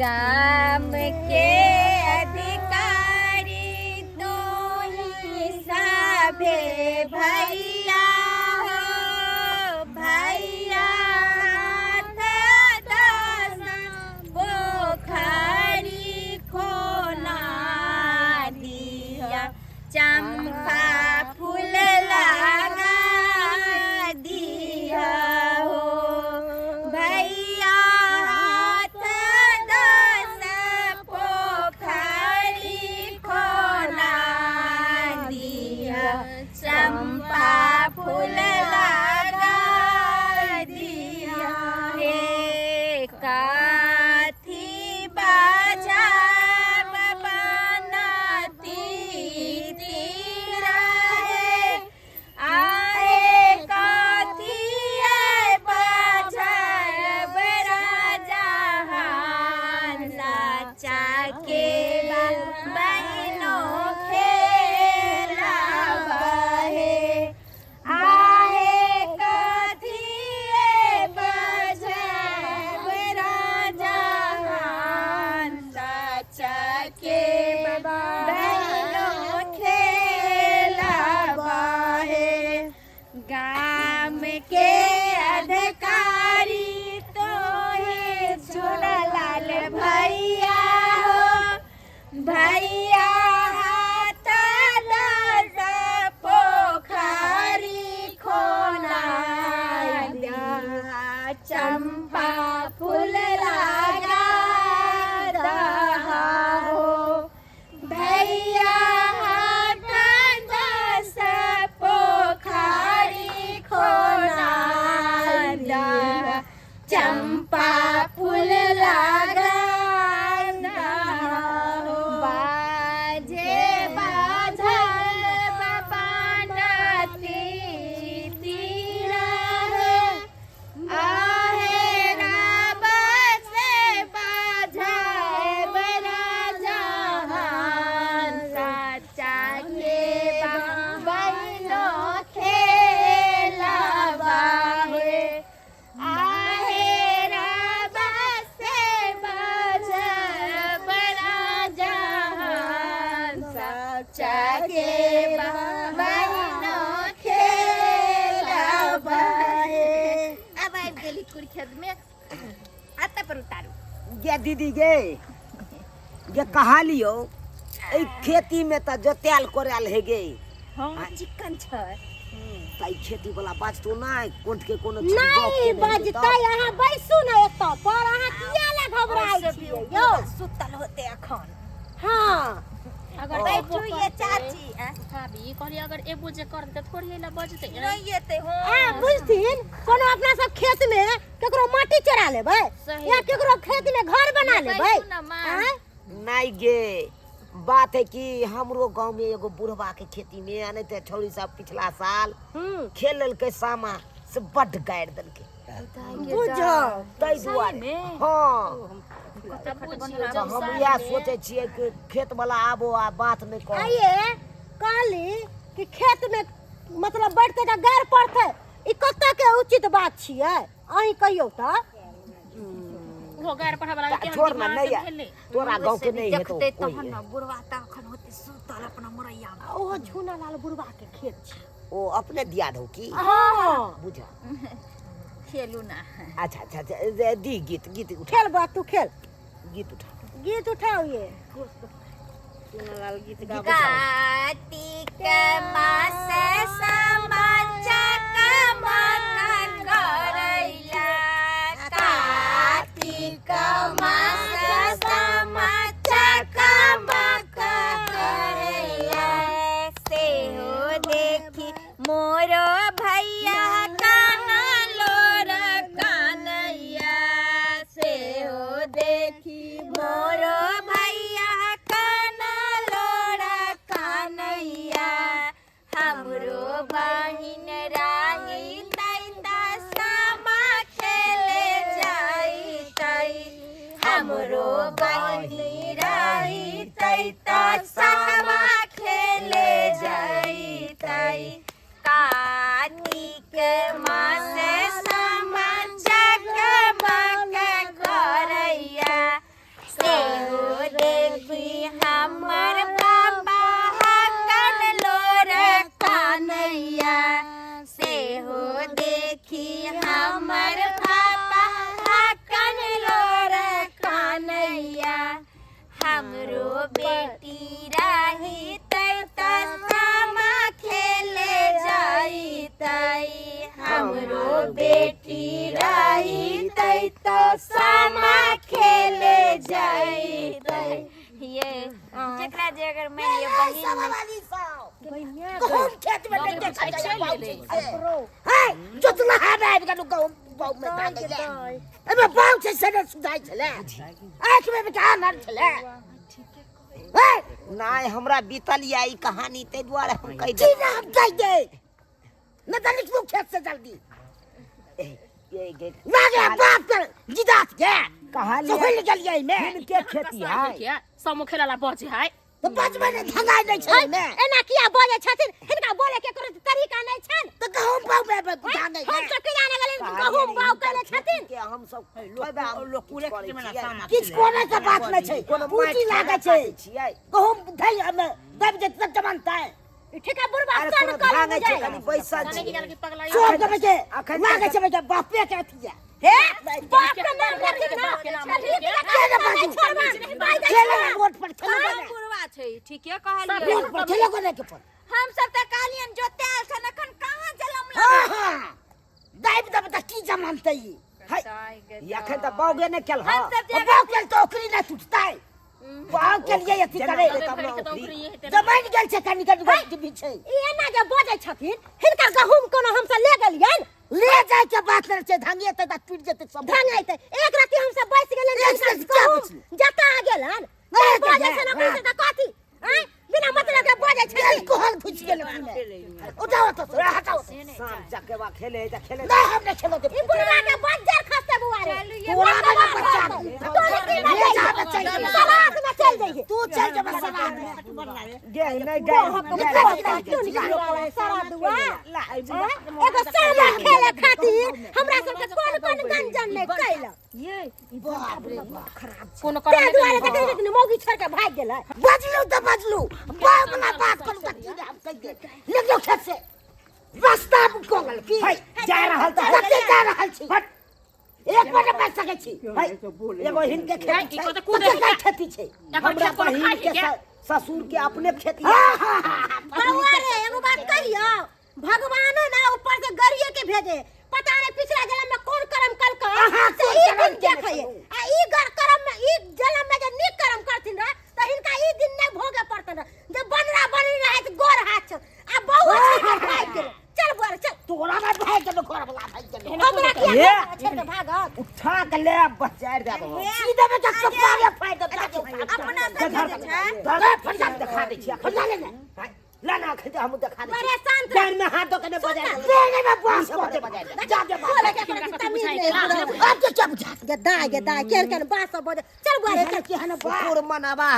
गाम के अधिकारी तो ही सभे भैया हो भैया हाथ पोखरी खोना दिया चंपा फूल लगा दिया हो भैया हाथ दस पोखरी खोना दिया चंपा फूल लगा दिया हे काथी बाजा बनाती रहे आए काथिए बाजब राजहान साचा के बहनों खेला बहे आहे कथिए बजब राजहान साचा के बहनों खेला बहे गाम के अधिकारी तो हे झूलालाल भैया हो भैया हाथ दस पोखरी खोना दिया चंपा फूल लगा दहा हो भैया हाथ दस पोखरी खोना दिया चंपा फूल लगा दहा हो बाजे बाझल बपानती तीरा है आहे राब से बाझाए बराजहान साचा के बहनों खेला बाहे आहे राब से बाझाए बराजहान साचा के बहनों खेला बाहे। अब आबि गेली कुरखेत में आता पर उतारू। गे दीदी गे गे कहा लियो एहि खेती में तऽ जोतायल कोरायल हे गे। हाँ चिकन छै तऽ ई खेती वाला बाजतो नहि कोंठ के कोनो चीज गप नहीं के नहि हेतौ। बजतै अहाँ बैसू ने एतऽ पर अहाँ किया ला घबराइ छियै यौ? सुतल होते अखन। हाँ अगर बैठू एबो ये करतै, चाची आँ? भाभी कहली अगर एबो जे करतै तऽ थोड़ी एला बजतै। नहीं एतै आ हाँ बुझथिन कोनो अपना सब खेत में केकरो माटी चोरा लेबै सही। या केकरो खेत में घर बना लेबै? बैठू ना माँ। आँय? नहि गे बात है कि हमरो गांव में एगो बुढ़वा के खेती में आ नहीं ते छौड़ी सब पिछला साल खेल लेलकै सामा से बड्ड गारि देलकै। बुझो ताहि दुआरे हाँ तब बुझियौ तऽ जब हम साल इएह मे सोचै छियै कि खेत वाला आबो आ बात नहि कहब। आइए कहली कि खेत में मतलब बढ़ते तऽ गारि पड़तै ई कतऽ के उचित बात छियै अहीं कहियौ तऽ। ओहो गारि पढ़ै वाला के छोड़ ना दिमाग नहीं से भेलै। तोरा गांव के नहीं हेतौ देखते कोई। तहन ने बुढ़वा तऽ अखन होते सुतल अपना मुरैया में। आ ओहो झूना लाल बुढ़वा के खेत छै। ओ अपने दिया दौ की हाँ बुझा खेलू ना। अच्छा अच्छा अच्छा, दी गीत गीत उठा। खेल बा तू खेल गीत उठा गीत उठाओ ये कार्तिक मास समाचा कमक करैला कार्तिक मास समाचा कमक करैला सेहो देखी मोरो भैया काना लोर कानैया सेहो देखी मोरो भैया काना लोरा कानैया हमरो बहिन राही तैता सामा खेले जाइतै हमरो बहिन राही तैता सामा खेले जाइतै कार्तिक मास सामा जगमग करैया हमर पापा हकन लोर कानैया से हो देखी हमर पापा हकन लोर कानैया हमरो बेटी रही त सामा खेले जाइतै हमरो बेटी रही त सामा खेले जाइतै। ये जेकरा जे अगर मान लिअ बहिन बहिनिया गहूम खेत में बाप रे, नहीं देखा चलि जाए गेलै। प्रो है जोतला है ना आबि गेलहुँ गहूम बाउ में दागै लए एहिमे बाउ छै से नहि सुझाइ छलै आँखिमे बेटा आनर छलै हे नहि हमरा बीतल या ई कहानी ताहि दुआरे हम कहि की देलहुँ ना हम कहि दे न तऽ निकलू खेत से जल्दी ये गे ना गे बाप के जिदात के कहलियै सोहल गेलियै एहिमे हिनके खेती है समो खेला ला बजे है तऽ बचबै नहि धंगाइ नहि छै एहिमे एना किया बजै छथिन? हिनका बोले के कोनो तरीका नहि छनि। तऽ गहूम बाउ में धांगै हम सब के जाने गेलियनि कि गहूम बाउ केने छथिन। के हम सब थोड़बे हम लोक पूरे किछु करै खेतमे छियै। सामा किछु कोनो के बात नहि छै कोनो पूंजी माटि लागै छै छियै गहूम धै एहिमे दबि जेतै तब जमनतै ई ठीके बुढ़बा अरे सन कोनो कलम धांगै छै बुझाइ। कनि बैसल जाने की छियै जाने की पगला सब देबै छै अखन लागै छै बेटा बापे के अथी है हे बाप के नाम लेथिन ना। बाप के नाम लेथिन। के ने बाजू छोड़बा बाइ दै खेले ना रोड पर खेले ना बुढ़वा छै ठीके कहलियै रोड पर खेले को नहीं के पर हम सब तऽ कहलियनि जोतायल छन अखन कहाँ जलम हां हां दाबि देबै तऽ की जमानतै ई है ई अखन तऽ बाउगे नहि केल हम सब जे बाउ के तऽ ओकरी नहि टूटतै बाउ के लिए अथी करे जमाइन गेल छै कनि कनि गोटी भी छै ई एना जे बजै छथिन हिनकर गहूम कोनो हमसब ले गेलियनि? ले जाय के बात नहि छै धांगिए तऽ टूटि जेतै सब धांगैतै एक राति हमसब बैस गेलियनि एक हिनकर राति क्या गहूम बचलै? जता गेलनि। नहि बजै गेलै, छै ने ओकरा से तऽ कथी आँय बिना मतलब के बजै छथिन। गेल कोहल घुसि गेल अथी मे उठाओ तो हटाओ शाम चकेवा खेले है तऽ खेले नहि हम नहि खेलो ई बुढ़वा के बज्जर खसते बुआ रे। तोरा बना बच्चा तोरे की ले जा बच्चा के। सलाद में चल जइहे। तू चल जा सलाद में गे नहि गे सारा दुआ एगो सामा खेले खातिर हमरा सबके कोन कोन गंजन नहि कैलक। बाप रे बाप कोनो ताहि करम दुआरे देखै छथिन मौगी छोड़ि के भागि गेलै। बजलू तऽ बजलू बाप वाला बात करू तऽ की हम कहि दे निकलो खेत से रास्ता कऽ गेल की है जा रहल तऽ कते जा रहल छी एक मिनट बैठ सकै छी है एगो हिनके खेती ई छै तऽ कूदे कते खेती छै हमरा बहिन के ससुर के अपने खेती हाँ हाँ हाँ बौआ रे एगो बात कहियौ, भगवानो ना ऊपर से गरिए के भेजे, पता नहीं पिछला जन्म में कोन कर्म कलकै अहाँ से कोन ई कर्म दिन केने देखैये। छलहुँ? आ ई गर कर्म में ई जन्म में जे नीक कर्म करथिन रह तऽ हिनका ई दिन नहि भोगे पड़तन रह। जे बनरा बनरी रहै तऽ गोर हाथ छल आ बौआ छोड़ि के भागि गेलै। चल बुआ रे चल। तोरा नहि भागि गेलौ घर वाला भागि गेलौ। हमरा किया हे। घर छोड़ि के भागत? उठा के ले बचारि देबो सीधे में जब कपारे फाड़ि देब जाके अपना सब जे छै अरे फरिया देखा दै छियै फरिया ले ने ला ना अखन हम देखा दै बड़े शांत डाँड़ में हाथ दऽ के ने बजा देने में बांस को दे बजा जा दे बोले के कोनो तमीज नहीं अब के क्या बुझा गे दाय गे दाय केहन केहन बात सब बजै। चल बुआ रे चल। के हन कुकुर मनावा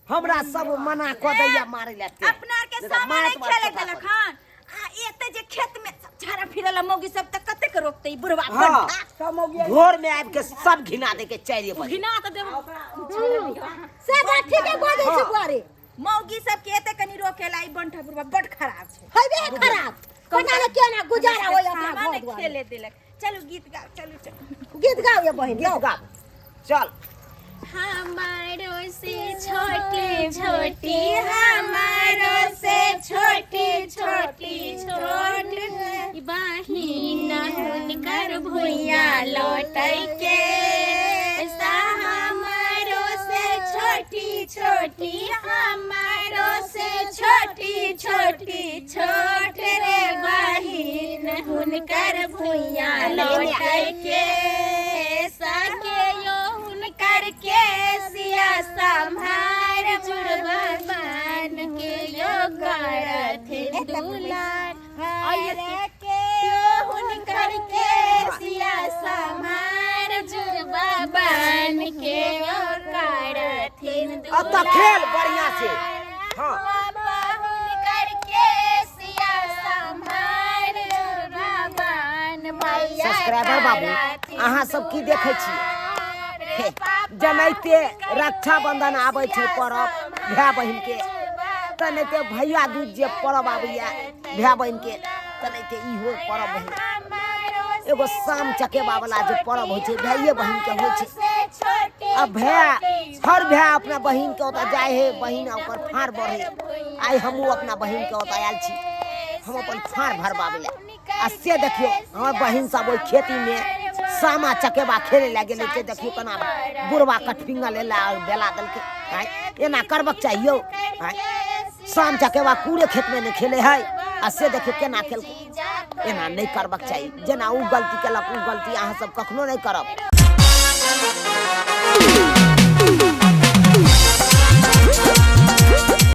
हमरा सब मना कऽ दैया मारै लए ते। अपना आर के नहीं तऽ सामा मारत नहि मारत खेले सफा देलक कऽ हन आ एते जे खेत में सब झाड़ा फिरल मौगी सब तऽ कतेक रोकतै ई बुढ़वा हाँ। बंठा। भोर में आबि के सब घिना दे के 4 बजे घिना तऽ देब से बात ठीके बजै छै बुआ रे। मौगी सब के एते कनी रोकेला ई बंठा बुढ़वा बड खराब छै। हेबे खराब पता नहीं केना गुजारा होय अपना सामा घर नहि दुआर। खेले देलक। चलू गीत गाओ चलू चलू गीत गाओ ये बहिन गीत गाओ चल। हमारो से छोटी छोटी हमारो से छोटी छोटी छोट बहिन हुनकर भुइया लौटै के हमारो से छोटी छोटी हमारो से छोटी छोटी छोट रे बहिन हुनकर भुइया लौटै के सके यो हुनकर के सिया संभार जुड़वा मान के यो करथिन दुलार के यो हुनकर के सिया संभार जुड़वा बान के यो करथिन अब तऽ खेल बढ़िया से। हाँ। बाबा हुनकर के सिया संभार जुड़वा बान भैया सब्सक्राइबर बाबू अहाँ सब की देखै छियै? जनैते रक्षाबंधन आबै छै परब। भाय बहिन के। तेनाहिते भैया दूज जे पर्व आबैया भाय बहिन के, तेनाहिते इहो पर्व है। एगो साम चकेबा वाला जे पर्व होइ छै, भाइये बहिन के होइ छै। आ भाय, हर भाय अपना बहिन के ओतऽ जाइ है, बहिन ओकर फाड़ बढ़े। आइ हमहूँ अपना बहिन के ओतऽ आयल छी, हम अपन फाड़ भरबाबै लए। आ से देखियौ, हमर बहिन सब ओहि खेती मे सामा चकेबा खेले लए गेलै। से देखियौ केना बुढ़वा कठफिंगल एला आओर बेला देलकै। आँय, एना करबक चाही यौ? आँय, साम चकेबा पूरे खेत मे नहि खेले है, आ से देखियौ केना खेलकै। एना नहि करबक चाही। जेना ओ गलती केलक, ओ गलती अहाँ सब कखनो नहि करब।